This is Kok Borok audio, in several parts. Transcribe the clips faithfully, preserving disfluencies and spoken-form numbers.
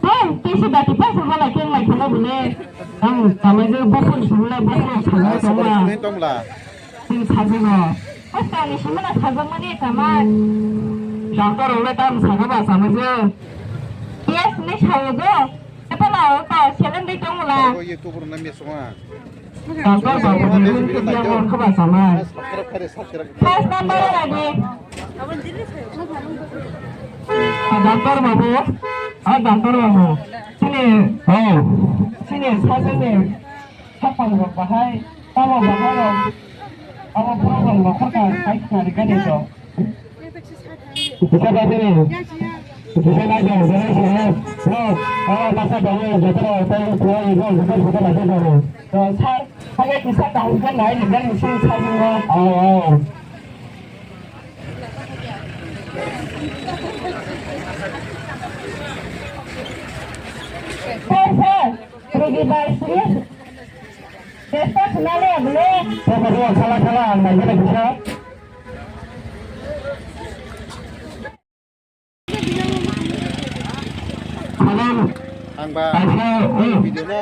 Hey, tei se dati paisa hala keng lai khana bole. Ang tamai je bokol sumla bokol sumla tongla. Tongla. Tin sajino. Asta ni simana sajak mani tamai. Doctor ole tam saga ba samai je. Yes, ni sayo go. Apa na o to selen dei tongla. Ko ye kubur na mi suma. Doctor babu ni room ke dia mon ko ba samai. First number lagi. Ah, doctor babu, ah, doctor babu, sini, oh, sini, sa sini, sa pang rok bahai, tamo bahai rok, abo problem rok kha, hai khna ri gani to. Bisa ba sini, bisa na jang, jang sini, no, ah, masa dong, jotoro, tei, tei, no, jotoro, jotoro, jotoro. To, sir, hai kisa kaham khe nai ri gani sini sa sini, oh, oh. Sir, sir, rugi bai serious. Testa khna le bole. Sir, sir, khala, khala, ang nai gana kisa. Ang ba video no.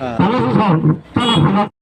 Ah.